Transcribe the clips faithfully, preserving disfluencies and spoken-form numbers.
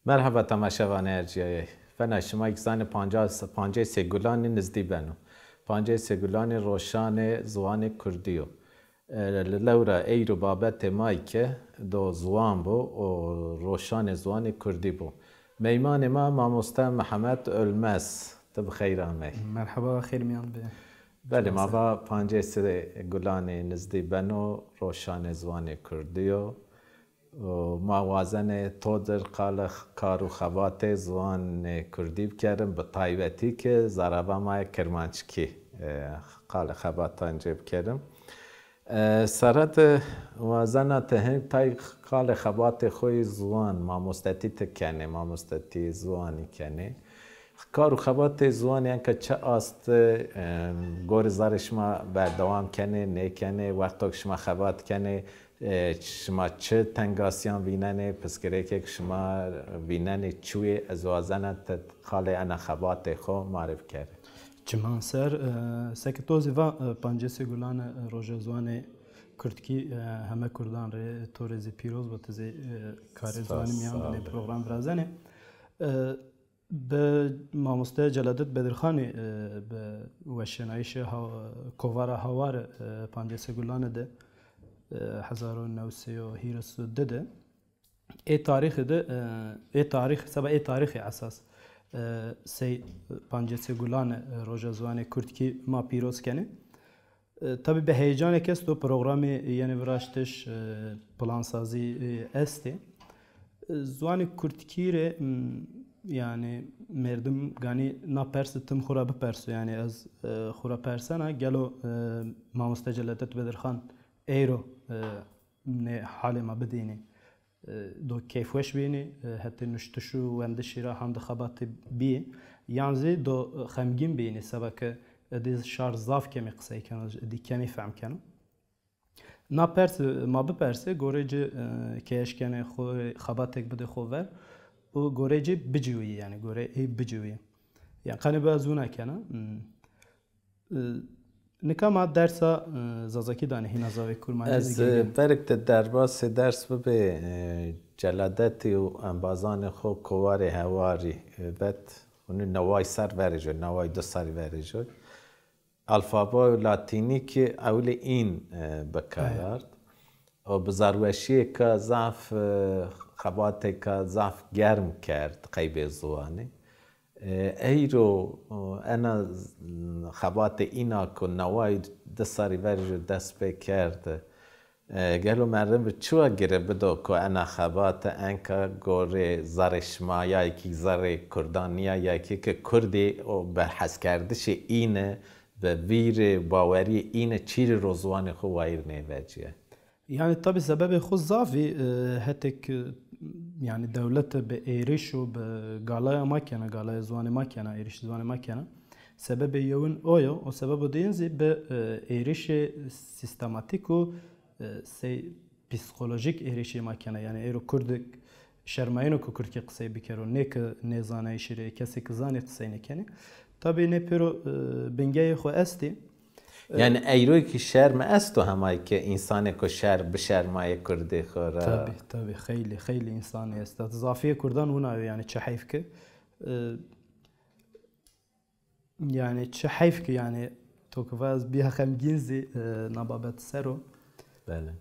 Merheba temaşevanê ercîyayê. Fena şima kî zanê pancas, pancêsê Gulanî nizdî beno. Pancêsê Gulanî roşanê ziwanê kurdî yo. E, li lewra eyro babetê ma yî ke do ziwan bo û roşanê ziwanê kurdî bo. Meymanê ma mamoste Mihemed Ölmez. Ti bi xeyr amey. Merheba, xeyr mîyan bê. Belê, ma va pancêsê Gulanî nizdî beno, roşanê ziwanê kurdî yo. Û ma wazenê to dir qalê x-, kar û xebatê ziwanê kurdî bikerim, bi taybetî ki zareba ma yê kirmanckî, e, qalê xebatan ci bikerim. E, sere de wazena ti hin tay qalê xebatê xo yê ziwan, mamostetî ti kenê, mamostetî ziwanî kenê. Kar û xebatê ziwanî enka çi ast, e, gorê zarê şima berdewam kenê, nêkenê, wexto ki şima xebat kenê, e, şima çi tengasîyan vînenê, pirsgirêkê ki şima vînenê çi yê, ez wazena ti qalê ena xebatê xo ma rê bikerê. Çiman ser, e, seke to zî va, e, pancêsê Gulanî, e, roja ziwanê kurdkî, e, heme kurdan rê, to rê zî pîroz bo, ti zî, e, karê ziwanî mîyan de nê program virazenê. E, Bi mamoste Celadet Bedirxanî, e, bi weşênayîşê ha-, kovara Hawar, e, pancêsê Gulanî de, e, hezar û new sey û hîris û di de, ê tarîxî de, e, ê tarîx, seba ê tarîxî esas, e, sey pancêsê Gulanî, e, roja ziwanê kurdkî ma pîroz kenê. E, tabî bi heyecanêk esto, programî yenê viraştiş, e, plansazî, e, estê. E, ziwanê kurdkî rê, m, yanî merdim ganî na persi tim xwu ra biperso, yanî ez, e, xwu ra persena, gelo, e, mamoste Celadet Bedirxan eyro, e, nê halê ma bidînî, e, do keyfweş bînî, e, hetê nuştiş û wendişî ra hande xebatê bîyê, yan zî do, e, xemgîn bînî, seba ke êdî şar zaf kemî qisey keno, êdî kemî fehm keno. Na pers, e, ma bipersê, gorê ci, e, ke eşkenê xo, xebatêk bidê xo ver û gorê ci biciwî, yanî gorê ey biciwî. Yanî qenê bi ez wina kena. Hmm. E, nika ma dersa, e, zazakî danê, hîna zavê kurmancî zî girgin. Ez, e, verêk de derbasê ders bibê, e, Celadetî û embazanê xo kovarê Hewarî, e, vet, hûnî neway ser verê jo, neway du serî verê jo. Alfabeyo latînî ki ewilê în, e, bi kar ard. Û bi zarweşîyêka zaf, e, xebatêka zaf germ kerd qeybê ziwanî. E, eyro, e, ena z-, xebatê îna ku neway di serrî ver jû dest pê kerd, e, gelo merdim bi çi wa gire bido ku ena xebate enka gorê zerrê şima ya kî zerrê kurdan nîya, ya kî ki kurdî û bi heskerdişê îne, bi vîrê bawerîyê îne çîrê ro ziwanê xwu wayîr nêvecîye? Yanî tabî sebebê xwu zaf î, e, hetêk, e, yanî dewlete bi êrîş û bi galaya ma kena, galaya ziwanê ma kena, êrîş ziwanê ma kena. Sebebê yewin o yo, o sebebo diyin zî bi, e, êrîşê sîstematîk û, e, sey psîkolojîk êrîşê ma kena. Yanî êro kurdik şermayeno ku kurdkî qisey bikero, nê ki nêzanayîşî rê, kesê ki zanê qisey nêkenê. Tabî nê pêro, e, bingeyê xwu estî. Yanî eyroy ki şerm esto, hemay ki însanêko şer bişermayê kurdê xo ra? Tabî, tabî, xeylê, xeylê însanî esta. Zafîyê kurdan wina yo, yanî çi heyf ki. E, yanî çi heyf ki, yanî to ki va ez bîya xemgîn zî, e, na babet ser o. Belê.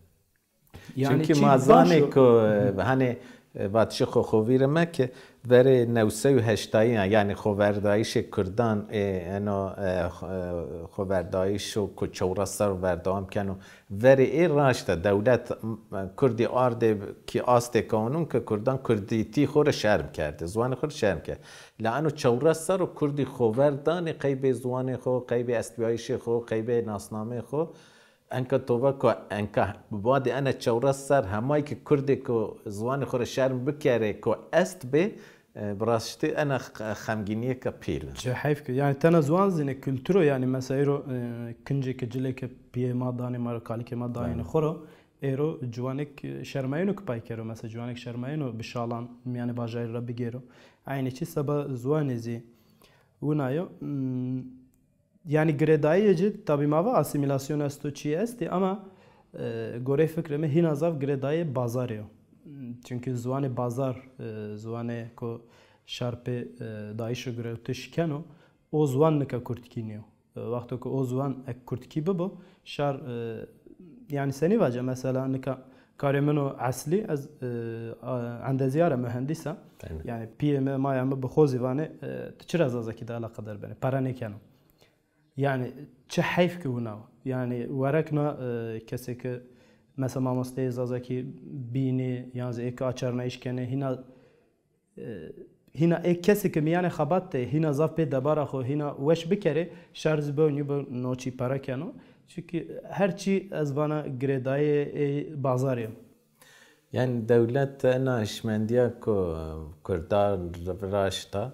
Yanî çimkî ma zanê ku, e, hanê, e, vatişê xo xo vîr ame ki verê new sey û heştayî, yanî xoverdayîşê kurdan, e, eno, e, xo-, e, xoverdayîşo ku çewres serr berdewam keno, verê ê raşte dewlet, m, kurdî ardê ki astêka onin ki kurdan kurdîtî xo rê şerm kerdê, ziwanê xo rê şerm kerd. La eno çewres serr o kurdî xover danê qeybê ziwanê xo, qeybê estbîyayîşê xo, qeybê nasnameyê xo. Enka to va ku enka bi badê ena çewres serr hemay ki kurdêko ziwanê xo rê şerm bikerê ku est bê, e, bi rastî ena x-, xemgînîyêka pîl. Çi heyf ki, yanî tena ziwan zî nê, kultur o, yanî mesela êro, e, kincê ki cilê ki pîyê ma danê ma ro, kalikê ma dayêne xo ro, êro ciwanêk, e, şermayeno ki pay kero, mesela ciwanêk şermayeno bi şalan mîyanê bajarî ra bigêro. Eynî çî seba ziwanî zî wina yo. Hmm, Yanî girêdayîyê ci, tabî ma va asîmîlasyon esto, çî estî ama, e, goreyê fikrê mi hîna zaf girêdayîyê bazarî yo. Çunkî ziwanê bazar, e, ziwanê ku şar pê, e, dayîş û girewtiş keno, o ziwan nika kurdkî nîyo. E, wexto ku o ziwan ek kurdkî bibo, şar, e, yanî senî vace, mesela nika karê min o eslî, ez, e, a, endezîyar a, muhendîs a. Yanî pîyê mi, maya mi bi xo zî vanê, e, ti çira zazakî de eleqedar benê, pere nêkeno. Yanî çi heyf ki wina. Yanî werek na, e, kesê ki mesela mamosteyê zazakî bînê, yan zî ê ki açarnayîş kenê, hîna, e, hîna ê kesê ki mîyanê xebat de hîna zaf pê debara xo hîna weş bikerê, şar zî bewnî bi no çî pere keno. Çunkî her çî ez vana girêdayê ê bazarî yo. Yanî dewlet ena hişmendîya ku kurda viraşta,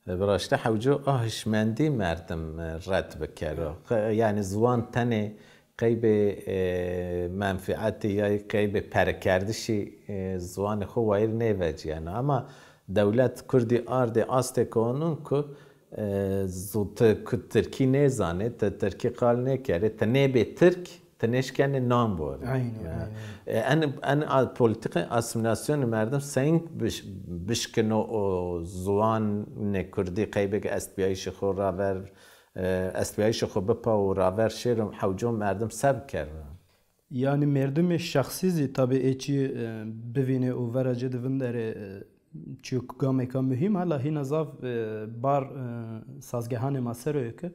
e, viraşte hewco a hişmendî merdim, e, red bikero. Qe-, yanî ziwan tenê qeybê, e, menfîetî ya qeybê perekerdişî, e, ziwanê xo wayîr nêvecîyeno. Ama dewlet kurdî ardê astê konun ku, e, zu-, ti ku tirkî nêzanê, ti tirkî qal nêkerê, ti nêbê tirk, ti nêşkenê nan borê. Aynen, aynen. E, en, en a-, polîtîkayê asîmîlasyonê merdim seyîn biş-, bişkino o ziwanê kurdî qeybêk estbîyayîşê xo raver, e, estbîyayîşê xo bipa û raver şêro hewco merdim se bikerno? Yanî merdimê şexsî zî tabî ê çî, e, bivînê û vera ci de vinderê, e, çîyo ku gamêka muhîm a, la hîna zaf, e, bar, e, sazgehanê ma ser o ya ki,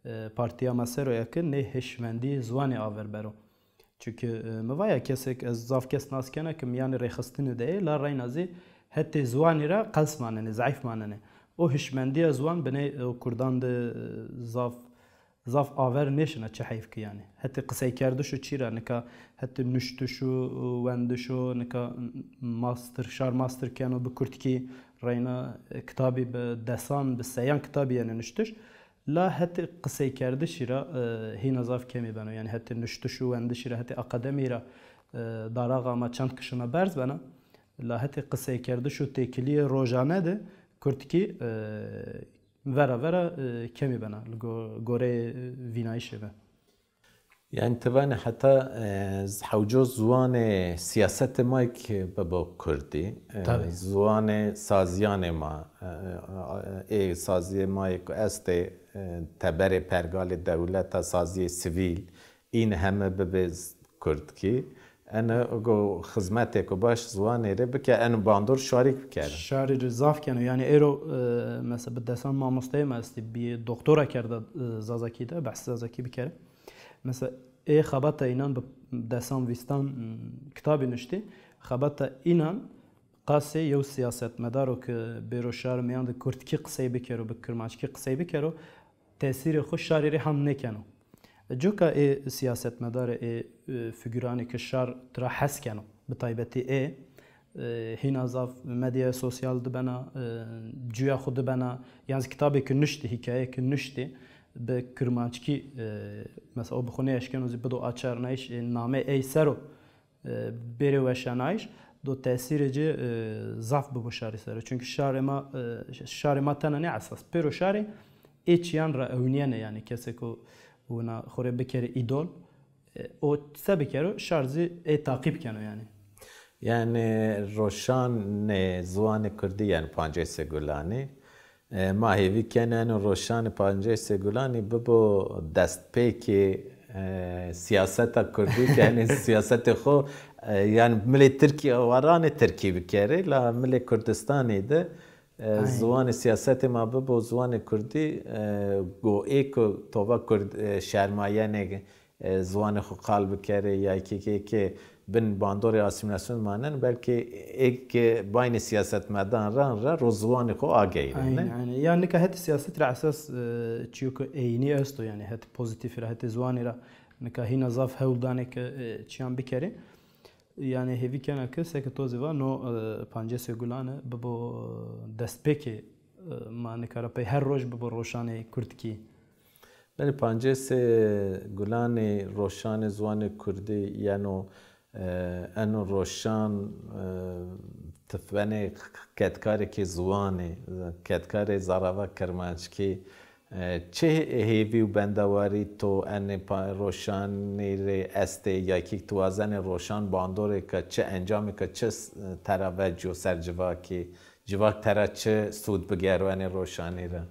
e, partîya ma ser o ya ki nê hişmendî ziwanî aver bero. Çunkî, e, mi va ya kesêk, ez zaf kes nas kena ki mîyanê rêxistinî de yê, la reyna zî hetê ziwanî ra qels manenê, zeîf manenê. O hişmendîya ziwan binê, e, o kurdan de, e, zaf zaf aver nêşina, çi heyf ki yanî. Hetê qiseykerdiş û çî ra, nika hetê nuştiş û wendiş û nika master, şar master keno bi kurdkî, reyna, e, kitabî bi desan, bi seyan kitabî yenê nuştiş. La hetê qiseykerdişî ra, e, hîna zaf kemî beno. Yanî hetê nuştiş û wendişî ra, hetê akademî ra, e, daraxa ma çend kişina berz bena. La hetê qiseykerdiş û têkilîyê rojane de kurdkî, e, vera vera, e, kemî bena li go-, goreyê, e, vînayîşê mi. Yanî ti vanê heta, e, z-, hewco ziwanê sîyasetê ma yê ki bibo kurdî, e, Tabî. Ziwanê sazîyanê ma, e, e, ê sazîyê ma yê ku estê, e, teberê pergalê dewleta, sazîyê sivîl, în heme bibê z-, kurdkî. Eno go xizmetêko baş ziwanê rê bike, eno bandor şarîk bikero. Şarî rê zaf keno. Yanî êro, e, mesela bi desan mamosteyê ma estî, bîyê doktora kerda, e, zazakî de, behs zazakî bikere. Mesela ê xebata înan bi desan vîstan, m, kitabî nuştî. Xebata înan qasê yew sîyasetmedaro ke bêro şar mîyan de kurdkî qisey bikero, bi kirmanckî qisey bikero, tesîrê xo şarî rê ham nêkeno. Coka ê sîyasetmedarê, ê, e, fîguranê ke şar tira hes keno, bi taybetî ê, e, hîna zaf medyaya sosyal dibena, e, cuya xo dibena, yan zî kitabê ke nuştî, hîkayeyê ke nuştî, bi kirmanckî, e, mesela o bi xo nêeşkeno zî bido açarnayîş, e, nameyê ey ser o, e, bêrê weşanayîş, do tesîrê ci, e, zaf bibo şarî ser o. Çunkî şarê ma, e, ş-, şarê ma tena nê esas. Pêro şarê ê çîyan ra ewnîyene, yanî kesê ku wina xo rê bikerê îdol, e, o se bikero, şar zî ê taqîb keno yanî. Yanî roşanê ziwanê kurdî, yanî Pancêsê Gulanî, e, ma hêvî kena eno roşanê Pancêsê Gulanî bibo destpêkê, e, sîyaseta kurdî, ke enê sîyasetê xo, e, yanî milê tirkî waranê tirkî bikerê, la milê Kurdistanî de, e, Aynen. Ziwanê sîyasetê ma bibo ziwanê kurdî, e, go ê ku tova kurd, e, şermayenê, e, ziwanê xo qal bikerê ya kê kê ke bin bandorê asîmîlasyon maneno, belkî ê ke baynê sîyasetmedan ran ra ro ziwanê xo ageyrê, Aynen, ne? Aynen. Ya nika hetê sîyasetî ra esas, e, çîyo ke eynî esto, yanî hetê pozîtîfî ra, hetê ziwanî ra nika hîna zaf hewl danê ke, e, çîyan bikerê. Yanî hêvî kena ke seke to zî va no, e, Pancêsê Gulanî bibo, e, destpêkê, e, ma nika ra pey her roj bibo roşanê kurdkî. Belê, Pancêsê Gulanî roşanê ziwanê kurdî yeno, e, eno roşan, e, ti venê kedkarêkê ziwanî, kedkarê zarava kirmanckî, E, çi hê-, hêvî û bendewarî to enê pa-, roşanî rê estê, ya kî tu wazenê roşan bandorê ke çi encamê ke çi s-, tera vecîyo ser civakî, civak tera çi sûd bigero enê roşanî ra?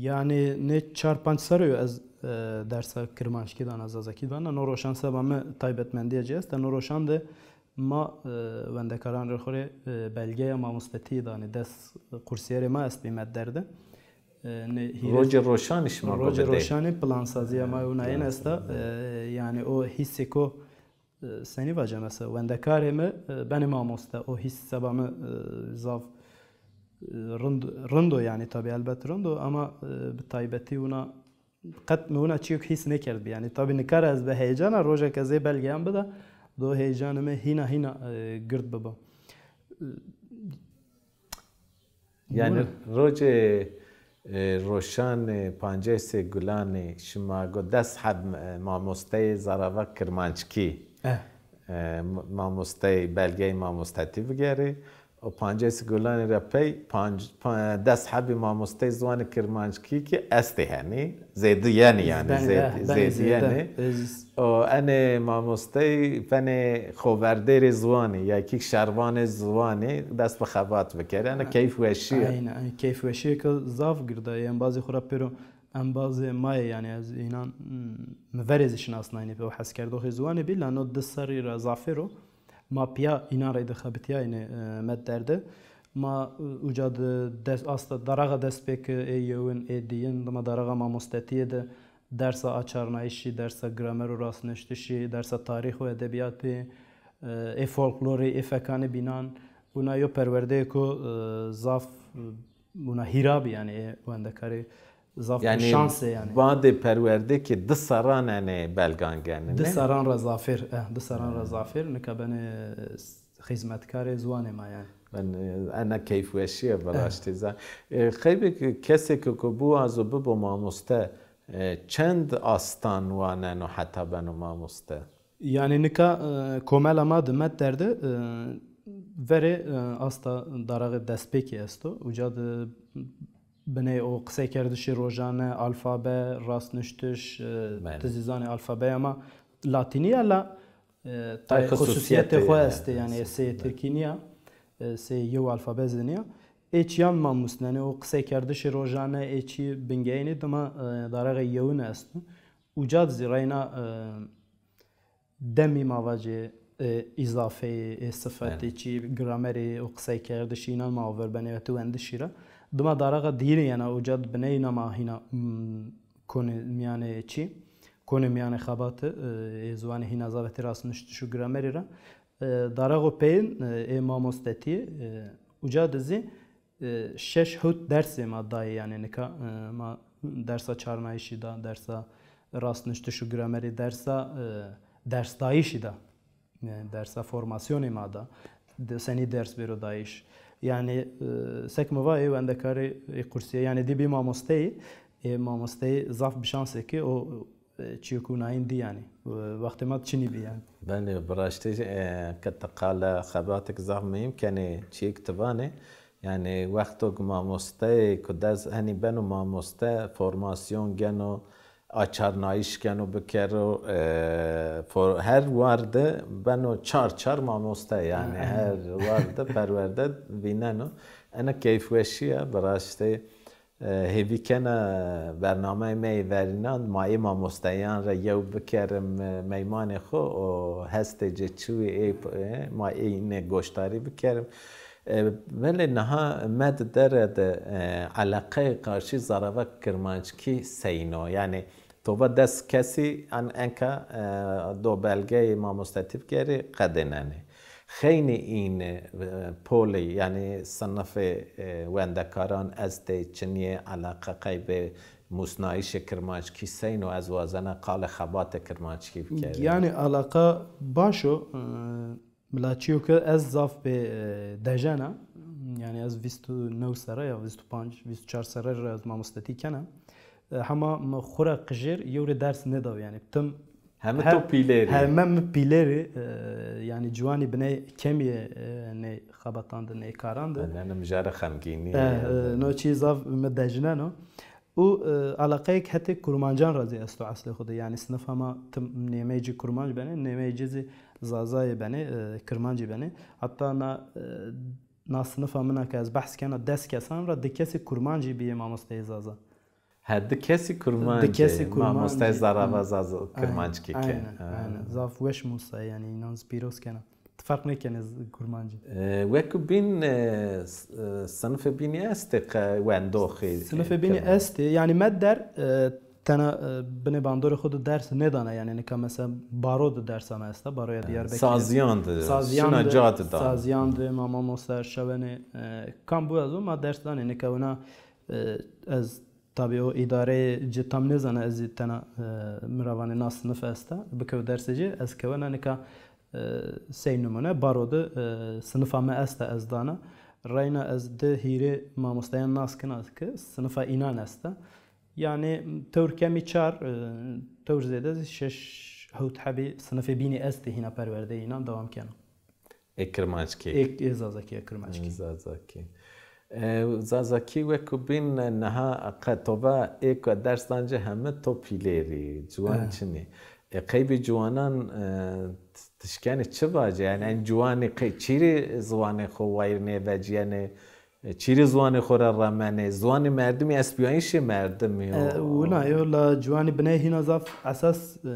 Yanî nê çar panc serrî yo ez, e, dersa kirmanckî dana, zazakî dana. No roşan seba mi taybetmendîya ci esta. No roşan de ma, e, wendekaran rê xo rê, e, belgeya mamostetîyî danê. Des qursîyerê ma estbî Metder de. E, nê hîrê Rocê roşanî şima go Rocê bidê? Roşanî plansazîya ma ûna yin esta. E, yanî o hîsêko, e, senî vace mesela, wendekarê mi, e, benê mamoste. O hîs seba mi, e, zaf, e, rind, rind o yanî, tabî elbet rind o ama, e, bi taybetî wina qet mi wina çîyo hîs nêkerdbî. Yanî tabî nika ra ez bi heyecan a, roja ke zê belgeyan bida, do heyecanê mi hîna hîna, e, gird biba. Yanî rocê, e, roşanê pancêsê Gulanî şima go des heb, e, mamosteyê zaravak kirmanckî, e, ma-, mamosteyê belgeyê mamostetî bigerê. O pancêsê Gulanî ra pey panc, pa-, des hebî mamosteyê ziwanê kirmanckî kî estê henî. Zêdî yenî yanî. Zêdî, zêdî yenî. O enê mamostey fenê xoverdêrê ziwanî, ya kî şervanê ziwanî dest bi xebat bikerê. Ena keyfweşî ya. Aynen, aynen. Keyfweşîyêke zaf gird a. Embazê xo ra pêro embazê ma yê, yanî ez înan, hmm, mi verê zî şinasnaynê pê, o heskerdoxê ziwanî bî, la no di serrî ra zafêr o. Ma pîya înan reyde xebitîyayne, e, Metder de. Ma, e, uca de des-, asta daraxa destpêke ê yewin, ê diyin, dima daraxa mamostetîye de dersa açarnayîşî, dersa gramer û rastnuştişî, dersa tarîx û edebîyatî, e, ê folklorî, ê fekanê bînan. Wina yo perwerdeyêko, e, zaf, e, wina hîra bî, yanî ê wendekarî zaf bi şans ê yanî. Badê perwerdê kî di serran enê belgan genine. Di serran ra zafêr, e, di serran ra zafêr. Nika benê, e, xîzmetkarê ziwanê ma yanî. Ben, e, ena keyfweşî ya bi raştî zaf. E, qeybê ke kesêke ke biwazo bibo mamoste, e, çend astan waneno heta beno mamoste? Yanî nika, e, komela ma de Metder de, e, verê, e, asta daraxê destpêkî esto. Uca de biney o qiseykerdişê rojane, alfabe, rastnuştiş, e, ti zî zanê alfabeya ma latînî ya la, e, tayê xususîyetê xo estê, yanî sey tirkî nîya, e, sey yew alfabe zî nîya. Ê çîyan ma musnenê, o qiseykerdişê rojane, ê çî bingeynî dima, e, daraxê yewin esto. Uca de zî reyna, e, demî ma vacê, e, îzafeyê, ê sifetê çî, gramerê û qiseykerdişî înan ma aver benê wetî wendişî ra. Dima daraxa diyînî yena uca de bineyîna ma hîna, hmm, konê mîyanê çî, konê mîyanê xebate, e, ê ziwanê hîna zavetî rastnuştiş û gramerî ra. E, daraxo peyin, e, ê mamostetî, e, uca de zî e, şeş hewt dersê ma dayê, yanî nika, e, ma dersa çarnayîşî da, dersa rastnuştiş û gramerî, dersa, e, dersdayîşî da. Yanî dersa formasyonê ma da. De, senî ders bêro dayîş. Yanî, e, sek mi va ê wendekarê ê qursîye, yanî dî bî mamosteyî, ê mamosteyî zaf bi şansê ke o e, çîyo ke wina yin dî yanî. E, wextê ma de çinî bî yanî. Belê, bi raştî, e, ke ti qala xebatik zaf muhîm kenê, çîyêk ti vanê. Yanî wexto ke mamosteyê ke dest henî beno mamoste, formasyon geno, açarnayîş geno bikero, e, for-, her war de beno çar çar mamoste yanî. Aynen. Her war de perwerde vîneno. Ena keyfweşî ya bi raştî. E, hêvî kena bernameyê me yê verînan, ma ê mamosteyan ra yew bikerim, e, meymanê xo, o hestê ci çiwî ê, e, ma ê îne goşdarî bikerim. E, belê niha Metder de, e, eleqeyê qarşî zaravak kirmanckî seyno? Yanî to va des kesî en-, enka, e, do belgeyê mamostetî bikerî qedênenê. Xeynî îne, e, polî, yanî sinifê, e, wendekaran estê, çinîyê, eleqe qeybê musnayîşê kirmanckî seyno, ez wazena qalê xebatê kirmanckî bikerî. Yanî eleqa baş o, e, la çîyo ke ez zaf pê, e, dejena, yanî ez vîst û new serre ya, vîst û panc, vîst û çar serre ra ez mamostetî kena. E, hema mi xwu ra qijêr yew rê ders nêdaw yanî. Tim Heme to pîlêrî. Heme mi pîlêrî, e, yanî ciwanî biney kemî yê, e, nê xebatan de, nê karan de. Nene mijare xemgînî. E, e, no çî zaf mi dejneno. Û, e, eleqeyêk hetê kurmancan ra zî esto eslê xo de. Yanî sinifa ma tim nêmeyê ci kurmanc benê, nêmeyê ci zî zazayê benê, e, kirmancî benê. Heta na, e, na sinifa min a ke ez behs kena des kesan ra di kesî kurmancî bîyê mamosteyê zaza. He, di kesî kurmanc, di kesî kurmanc, mamosteyê zarava zaza kirmanckî ke. Aynen, aynen. Zaf weş mosa, yanî înan zî pîroz kena. Ti ferq nêkenê z-, kurmancî. E, wekî bîn, e, s-, e, sinifê bînî estê qe wendoxî? Sinifê bînî estê. Yanî me der, e, tena, e, binê bandorê xo de ders nêdana. Yanî nika mesela baro de dersa me esta. Baroya Diyarbekirî. Saziyan de, saziyan de, şina ca de da. Saziyan de, ma mamoste Erşewenê, e, kam bû ez o, ma ders danê. Nika wina, e, ez Tabî o îdareyê ci tam nêzana, ez zî tena, e, mi ra vanê na sinif esta, bikew dersê ci, ez kewena nika, e, sey nimûne, baro de, e, sinifa mi esta ez dana. Reyna ez di hîrê mamosteyan nas kena ke sinifa înan esta. Yanî tewr kemî çar, e, tewr zêde zî şeş hewt hebî sinifê bînî estê hîna perwerdeyê înan dewam kena. Ê kirmanckî. Ê, ê zazakî, ê kirmanckî. Ê zazakî. E, zazakî wekî bîn niha qe to va ê ku ders dan ci heme to pîlêrî, ciwan çinî. E, qeybî ciwanan, e, t-, tişkenê çi vacê? Yanî en ciwanî qey çîrî ziwanê xo wayîr nêvecîyenê, e, çîrî ziwanê xo ra remenê, ziwanê merdimî estbîyayîşê merdimî yo. E, wina yo la ciwanî biney hîna zaf esas, e,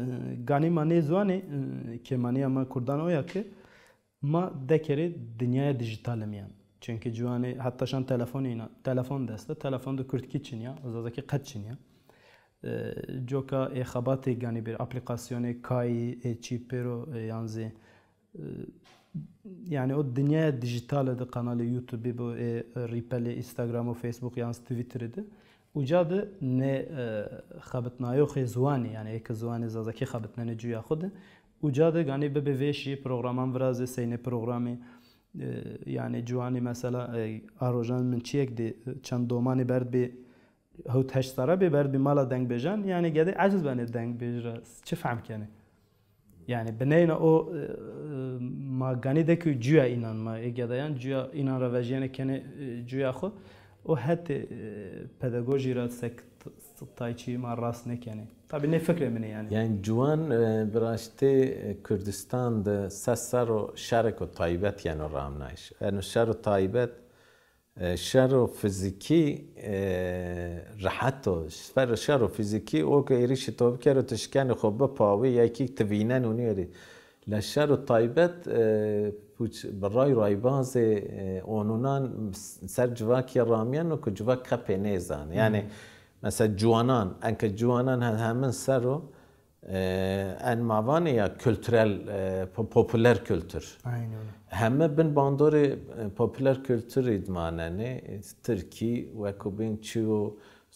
ganî ma nê ziwanî, e, kêmanîya ma kurdan o ya ke ma dekerê dinyaya dîjîtal imîyan. Çunkî ciwanê heta şan telefonê îna, telefon dest de, telefon de kurdkî çinîya, zazakî qet çinîya. E, coka ê xebatê ganî bir aplîkasyonê kayî, ê çî pêro, e, yan zî, e, yanî o dinyaya dîjîtale de kanalê YouTube bo, ê rîpelê Instagram û Facebook yan zî Twitterî de. Uca de nê, e, xebitnayoxê ziwanî, yanî ê ke ziwanê zazakî xebitnenê cuya xo de, uca de ganî bibê vêşî, programan virazê, seynê programî, e, yanî ciwanî mesela, e, a rojan min çîyek dî, e, çend domanî berdbî, hewt heşt serre bî, berdbî mala dengbêjan, yanî gedê eciz benê dengbêj ra, çi fehm kenê? Yanî bineyna o, e, ma ganî dekî cuya înan, ma ê gedayan cuya înan ra vejîyenê kenê, e, cuya xo. O hetê, e, pedagojî ra sek t-, tay çî ma rast nêkenê. Tabî nê fikrê min ê yanî. Yanî ciwan, e, bi raştî, e, Kurdistan de se serr o şerêko taybet yeno ramnayîş. Eno şero taybet, e, şero fizîkî, e, rehet o. Şero, şero fizîkî o ke êrîşê to bikero, ti şikenê xo bipawî, ya kî ti vîneno nêrî. La şero taybet, e, puç, bi ray raybazê, e, onûnan ser civakî ramîyeno ke civak qe pê nêzanê. Yanî, mesela ciwanan, enke ciwanan he-, hemin ser o, e, en ma vanê ya kulturel, e, po-, popüler kültür. Aynen öyle. Heme bin bandorê, e, popüler kültürî de manenê, e, tirkî, weko bin çîyo,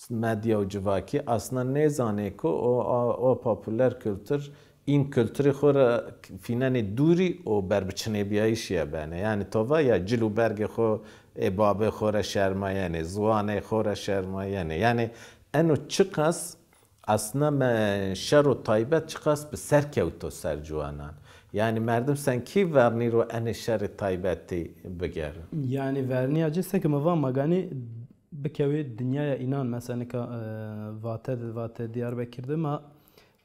medya û civakî aslında nêzanê ku o, o, o popüler kültür în kulturê xo ra fînenê dûrî û berbiçinêbîyayîşî ya benê. Yanî to va ya cil û bergê xo, ê babê xo ra şermayenê, ziwanê xo ra şermayenê. Yanî eno çiqas aslında me şero taybet çiqas bi ser kewto ser ciwanan. Yanî merdim senkî vernîro enê şerê taybetî bigerin? Yanî vernîya ci seke mi va ma ganî bikewê dinyaya înan, mesela nika, e, Vate de, Vate Diyarbekir de ma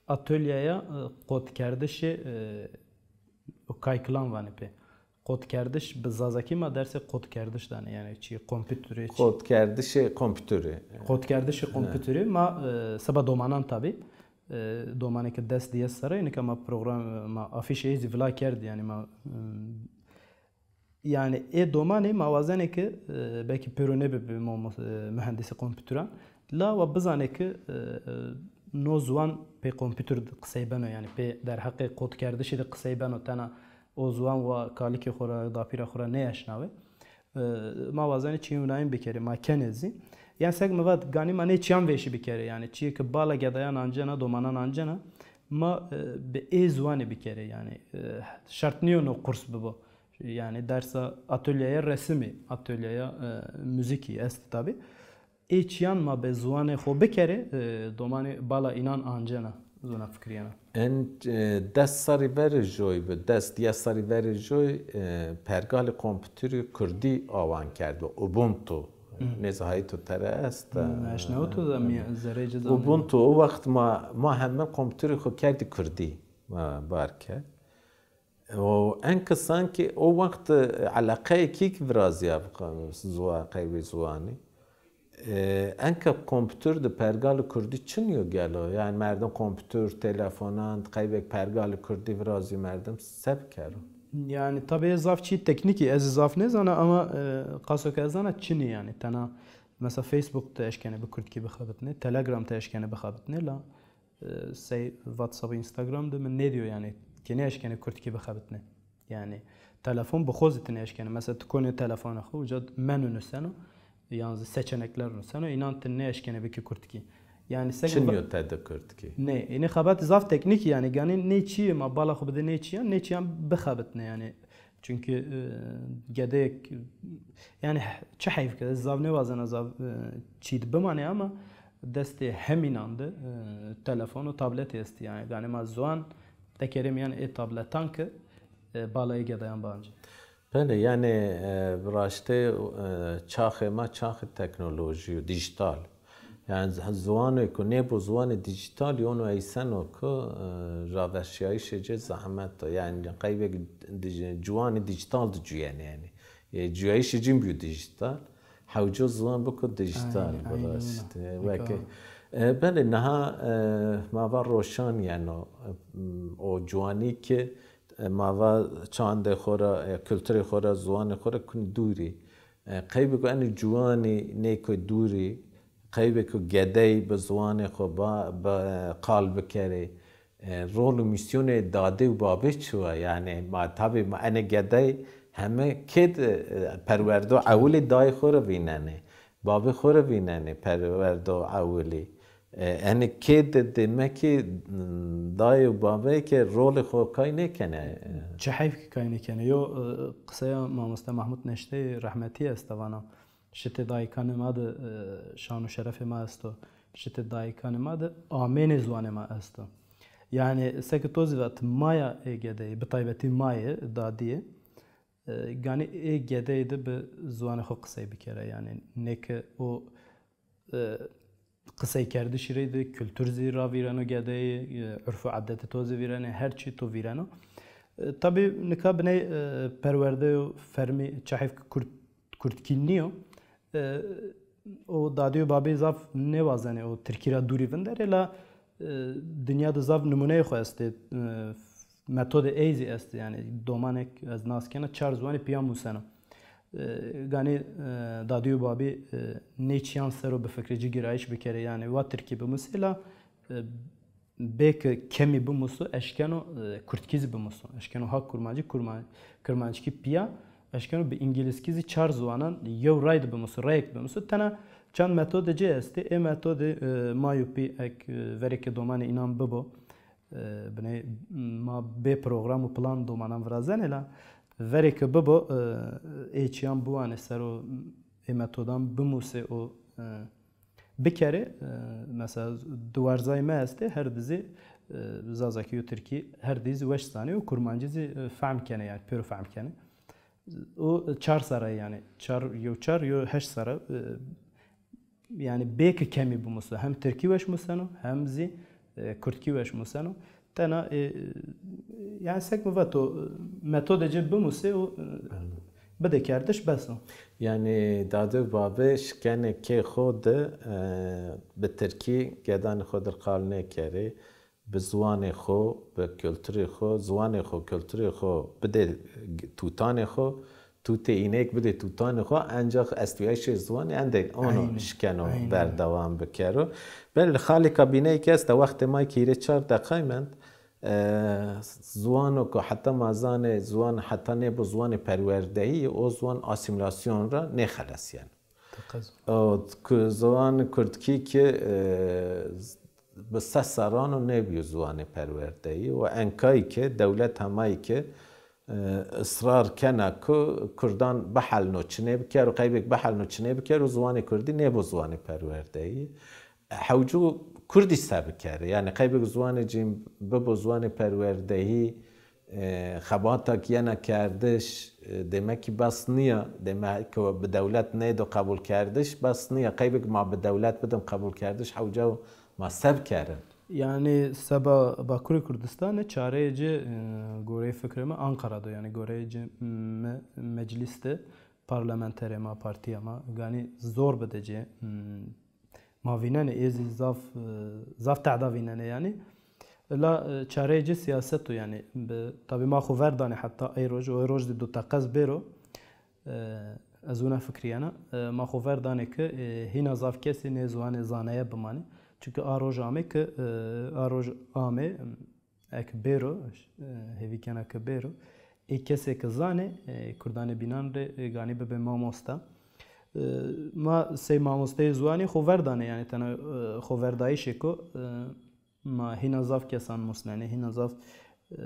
atolyeya, e, kodkerdişê, e, o kaykilan vanê pê. Kodkerdiş bi zazakî ma dersê kodkerdiş danê, yanî çî kompîturê çî. Kodkerdişê kompîturê. Kodkerdişê kompîturê ma, e, seba domanan tabî. E, domanê ke des diyes serre, nika ma program, ma afîşê zî vila kerd, yanî ma, e, Yanî ê domanî ma wazenê ke, e, belkî pêro nêbibê mo-, mo-, e, muhendisê kompîturan. La wa bizanê ke, e, e, no ziwan pê kompîtur de qisey beno, yanî pê derheqê kodkerdişî de qisey beno, tena o ziwan wa kalikê xo ra, dapîra xo ra nêeşnawê. E, ma wazenê çîyê winayîn bikerê, ma kenê zî. Yanî sek mi vat, ganî ma nê çîyan vêşî bikerê, yanî çîyê ke bala gedayan ancena, domanan ancena, ma, e, bi ê ziwanî bikerê, yanî, e, şert nîyo no kurs bibo. Yanî dersa atolyeya resimî, atolyeya, e, muzîkî estî tabî. Ê çîyan ma bi ziwanê xo bikerê, e, domanê bala înan ancena, zona fikirîyena. En, e, des serrî verê joy bi, des diyes serrî verê joy, e, pergalê kompîturî kurdî awan kerdbi, Ubuntu. Nêza hayê to tere est. Hmm, eşnawo to da mi zerrê ci zanê. Ubuntu o wext ma, ma heme kompüterê xo kerdî kurdî. Ma bar kerd. O enka sankî o wext, e, eleqeyê kî ki virazîya bi qa-, ziwa-, qeybê ziwanî. E, enka kompüter de pergalê kurdî çinî yo gelo? Yanî merdim kompüter, telefonan, qeybek pergalê kurdî virazî merdim se bikero? Yanî tabî zaf çî teknîkî ez zaf nêzana ama, e, qaso ke ez zana çinî yanî tena mesela Facebook de eşkenê bi kurdkî bixebitnê, Telegram de eşkenê bixebitnê la e, sey WhatsApp, Instagram de mi nêdîyo yanî ke nêeşkenê kurdkî bixebitnê. Yanî telefon bi xo zî ti nêeşkenê. Mesela ti konê telefonê xo uca menü nuseno, yan zî seçenekler nuseno, înan ti nêeşkenê bikî kurdkî. Yanî sek Çinî yo tede kurdkî? Nê, înê xebatî zaf teknîkî yanî, ganî nê çîyê ma bala xo bidê nê çîyan, nê çîyan bixebitnê yanî. Çunkî, e, gedeyek, yanî çi heyf ke ez zaf nêwazena zaf, e, çî di bimanê ama destê hemînan de, e, telefon û tabletî estî. Yanî ganê ma ziwan tekerê mîyan ê tabletan ke, e, bala ê gedeyan biancê. Belê, yanî, e, bi raştê, e, çaxê ma çaxê teknolojî yo, dîjîtal. Yanî z-, ziwanê ku nêbo ziwanê dîjîtal, yono eyseno ku, e, raveşîyayîşê ci zehmet o. Yanî qeybek dij-, ciwanê dîjîtal de cuyenê yanî. E, cuyayîşê ci bîyo dîjîtal. Hewco ziwan biko dîjîtal. Aynen, bi aynen raştî. Öyle. Weke, e, belê niha, e, ma va roşan yeno, e, o ciwanî ki, e, ma va çandê xo ra, e, kulturê xo ra, ziwanê xo ra kun dûrî. E, qeybê ku enê ciwanî nêko dûrî, qeybê ku gedey bi ziwanê xo ba, ba, qal bikerê, e, rol û mîsyonê dadê û babê çi wa? Yanî ma tabî ma enê gedey heme kê de, e, perwerdo ewilî dayê xo ra vînenê, babê xo ra vînenê perwerdo ewilî. E, enê kê de demek ki, m, dayê û babeyê ke rolê xo kay nêkenê. Çi heyf ki kay nêkenê. Yo, e, qiseya mamoste Mahmud Neşteyî rehmetî esta vana. Şitê dayîkanê ma de, e, şan û şerefê ma esto. Şitê dayîkanê ma de amênê ziwanê ma esto. Yanî seke to zî vat maya ê gedeyî, bi taybetî mayê, dadîyê, e, ganî ê gedeyî de bi ziwanê xo qisey bikere. Yanî nê ke o, e, qiseykerdişî reyde, kultur zî ravîreno gedeyî, e, urf û edetê to zî vîrenê, her çî to vîreno. E, tabî nika biney, e, perwerdeyo fermî çi heyf ki kurd, kurdkî nîyo. E, o dadî û babî zaf nêwazenê o tirkî ra dûrî vinderê la, e, dinya de zaf nimûneyê xo estê. E, metodê ey zî estê, yanî domanek ez nas kena çar ziwanî pîya museno. E, ganî, e, dadî û babî, e, nê çîyan ser o bi fikrê ci gîrayîş bikerê. Yanî wa tirkî bimusê la, e, bê ke kemî bimuso, eşkeno, e, kurdkî zî bimuso. Eşkeno ha kurmancî, kurma-, kirmanckî pîya, eşkeno bi îngilizkî zî çar ziwanan yew ray de bimuso, reyek bimuso. Tena çand metodê ci estê. Ê metodê, e, ma û pî ek, e, verê ke domanê înan bibo, e, biney ma bê program û plan domanan virazenê la verê ke bibo, e, ê çîyan biwanê ser o, ê metodan bimusê û, e, bikerê. E, mesela di werzayê me estê, her di zî, e, zazakî û tirkî her di zî weş zanê û kurmancî zî, e, fehm kenê, yanî pêro fehm kenê. O çar serre yanî, çar, yew çar, yew heşt serre, e, yanî bê ke kemî bimuso, hem tirkî weş museno, hem zî, e, kurdkî weş museno. Tena, e, yanî sek mi vato, e, metodê ci bimusê û, e, bidê kerdiş bes o. Yanî dadê û babê şikenê kê xo de, e, bi tirkî gedanê xo dir qal nêkerê, bi ziwanê xo, bi kulturê xo, ziwanê xo, kulturê xo bidê tutanê xo, tutê înêk bidê tutanê xo, encax estbîyayîşê ziwanî endê ono şikeno berdewam bikero. Belê xalê kabîneyê ke esta wextê ma kî hîrê çar deqay mend, e, ziwano ku heta ma zanê, ziwan heta nêbo ziwanê perwerdeyî, o ziwan asîmîlasyon ra nêxelesîyeno. O ku ziwan kurdkî ki, e, bi sed serran o nêbîyo ziwanê perwerdeyî û enkayî ke dewlet hemayî ke, e, israr kena ku kurdan bihelno çinê bikero, qeybêk bihelno çinê bikero, ziwanê kurdî nêbo ziwanê perwerdeyî. Hewco kurdî se bikero? Yanî qeybêk ziwanê cîn bibo ziwanê perwerdeyî, e, xebata ki yena kerdiş, e, demek ki bes niya, demek ki bi dewlet neydo qebulkerdiş, bes niya. Qeybik ma bi dewlet bidim qebulkerdiş, hewca ma se bikerin? Yanî seba Bakurê Kurdistanê çareyê ci, e, goreyê fikrê mi Anqara do, yanî goreyê ci me-, meclîs de parlamenterê ma, partîya ma, ganî zor bide ci. Hmm, ma vînenê, ê zî zaf, e, zaf tehda vînenê yanî. La, e, çareyê ci siyaset o yanî. Bi, tabî ma xo ver danê heta ey roj, o ey roj zî do teqez bêro. E, ez wina fikrîyena. E, ma xo ver danê ke, e, hîna zaf kesî nê ziwanê zaneye bimanê. Çunke a roj amê ke, e, a roj amê, Eke bêro, e, hêvî kena ke bêro, ê kesê ke zanê, e, kurdanê bînan rê, e, ganî bibê mamosta. E, ma sey mamosteyê ziwanî xo ver danê, yanî tena, e, xoverdayîşêko, e, ma hîna zaf kesan musnenê, hîna zaf, e,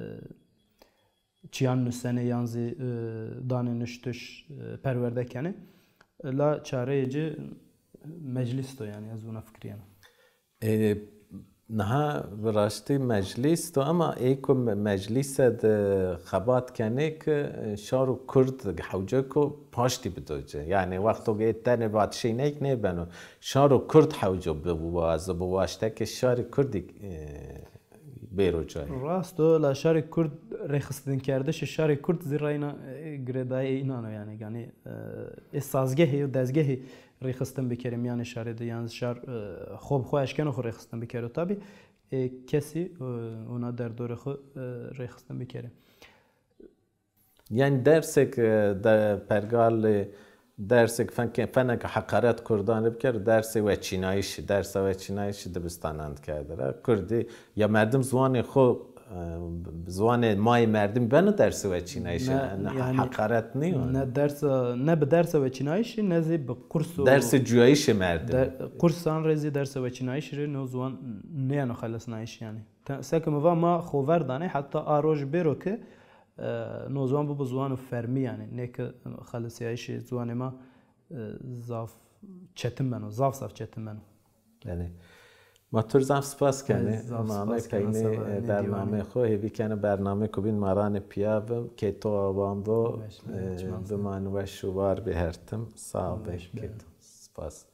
çîyan nusenê yan zî, e, danê nuştiş, e, perwerde kenê. La çareyê ci meclîs do, yanî ez wina fikrîyena. E, niha bi raştî meclîs do, ama ê ku me-, meclîse de xebat kenê ki, e, şar û kurd hewce ku paştî bido ci. Yanî wexto ke ê tenê vatişê neyk nêbeno. Şar û kurd hewce biwazo, bi waşteke şarê kurdî, e, bêro cayê. Rast o, la şarê kurd, rêxistinkerdişê şarê kurd zî reyna, e, girêdayê înan o yanî. Ganî, e, ê sazgehê û dezgehê rêxistin bikerê mîyanê şarê de, yan zî şar, e, xo bi xo eşkeno xo rêxistin bikero. Tabî, e, kesî, e, wina derdorê xo, e, rêxistin bikerê. Yanî dersêk, e, de pergalê dersêk fenke-, feneke heqaret kurdan rê biker, dersê weçînayîşî, dersa weçînayîşî dibistanan de kerdira. Kurdî, ya merdim ziwanê xo, e, ziwanê mayê merdim beno dersê weçînayîşî, ne, ne, ne, yanî heqaret nîyo. Ne dersa, ne bi dersa weçînayîşî, ne zî bi kurs û dersê cuyayîşê merdim. De-, kursan rê zî dersa weçînayîşî rê no ziwan nêyeno xelesnayîş yanî. Te-, seke mi va ma xo ver danê heta a roj bêro ke, e, no ziwan bibo ziwano fermî yanî. Nê ke xelesîyayîşê ziwanê ma, e, zaf çetin beno, zaf zaf çetin beno. Yanî, ma tu rê zaf spas kenê. Ez zaf spas kena seba nê dîwanî. Ma ame peynê, e, bernameyê xo, hêvî kenê bernameyêko bîn ma ranê pîya bim, kê to awan bo, e, bimanê weş û war bê her tim. Sağ ol, kê to. Spas.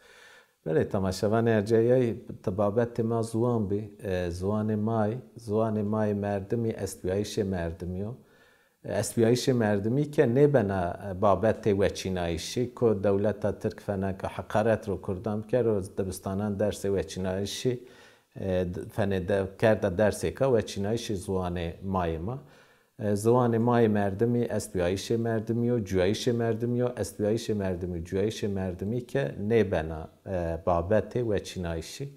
Belê, temaşevanê erciyayî, ti babetê ma ziwan bî, e, ziwanê ma yê, ziwanê ma yê merdimî, estbîyayîşê merdimî yo. Estbîyayîşê merdimî ke nêbena, e, babetê weçînayîşî, ku dewleta tirk feneke heqaret ro kurdan bikero, dibistanan dersê weçînayîşî, e, d-, fenê de kerda dersêka weçînayîşê ziwanê ma yê ma. E, ziwanê ma yê merdimî, estbîyayîşê merdimî yo, cuyayîşê merdimî yo, estbîyayîşê merdimî, cuyayîşê merdimî ke nêbena, e, babetê weçînayîşî.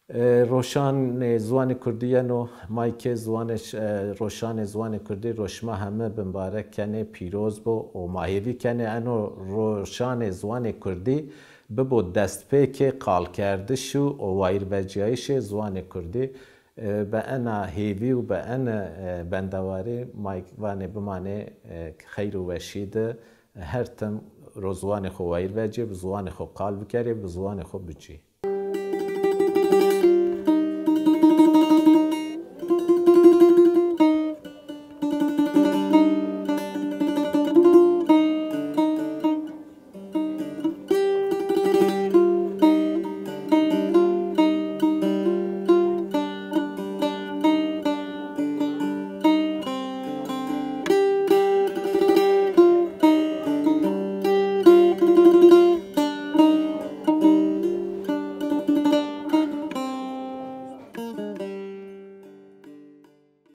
E, roşanê ziwanê kurdî yeno, ma yê ke ziwanê ş-, e, roşanê ziwanê kurdî ro şima heme bimbarek kenê, pîroz bo û ma hêvî kenê eno roşanê ziwanê kurdî bibo destpêkê qalkerdiş û wayîrvecîyayîşê ziwanê kurdî. E, bi ena hêvî û bi ena, e, bendewarî ma yê vanê bimanê, e, xeyr û weşî de her tim ro ziwanê xo wayîr vecîyê, bi ziwanê xo qal bikerê, bi ziwanê xo bicî.